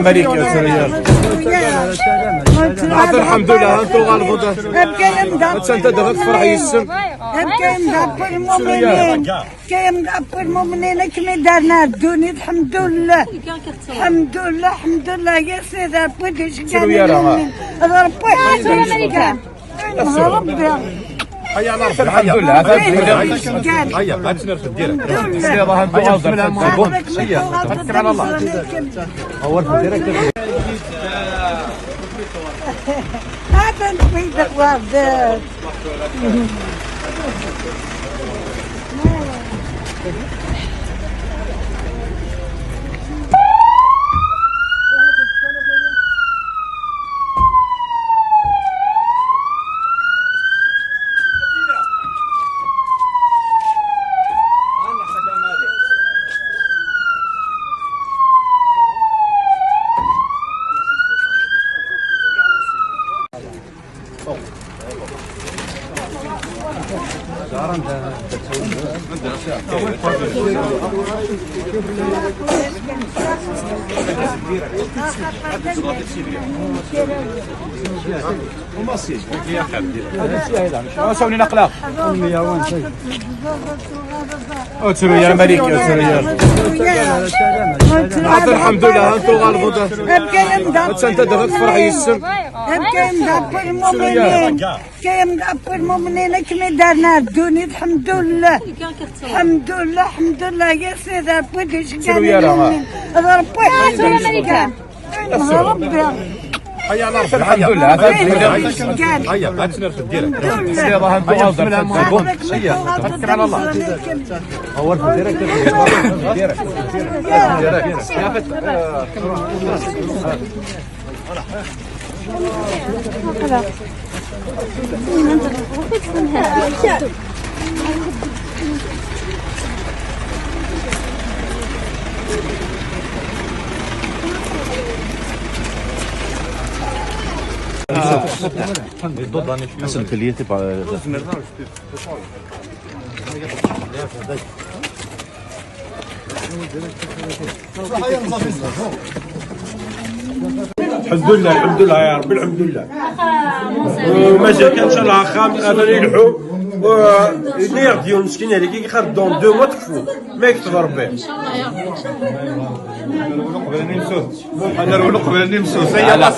ملك يا سريان. الحمد لله انتو غالبوا. انت دغت فرح يسم. كاين دابا المؤمنين، كاين دابا المؤمنين كما دارنا الدنيا. الحمد لله، الحمد لله، الحمد لله يا سيدي ربي. ربي ربي. الحمد لله. هيا غادي نرفد direct. توكل على الله. هذا نفيدك وردات. سوني نقله يا ملك يا سريان. الحمد لله انتو غالبوا. انت دغت فرح يسم. كاين دابا المؤمنين، كاين دابا المؤمنين كما دارنا الدنيا. الحمد لله، الحمد لله، الحمد لله يا سيدي ربي. ربي ربي. الحمد لله. هيا غادي نرفد direct. توكل على الله. الحمد لله، الحمد لله يا ربي، الحمد لله. ومازال كان ان شاء الله خام غادي يلحو ونير ديال مسكين هذيك كيخرج dans 2 mois تكفو ما يكتب ربي. ان شاء الله يا ربي. انا نقول قبل نمسو سيا الله.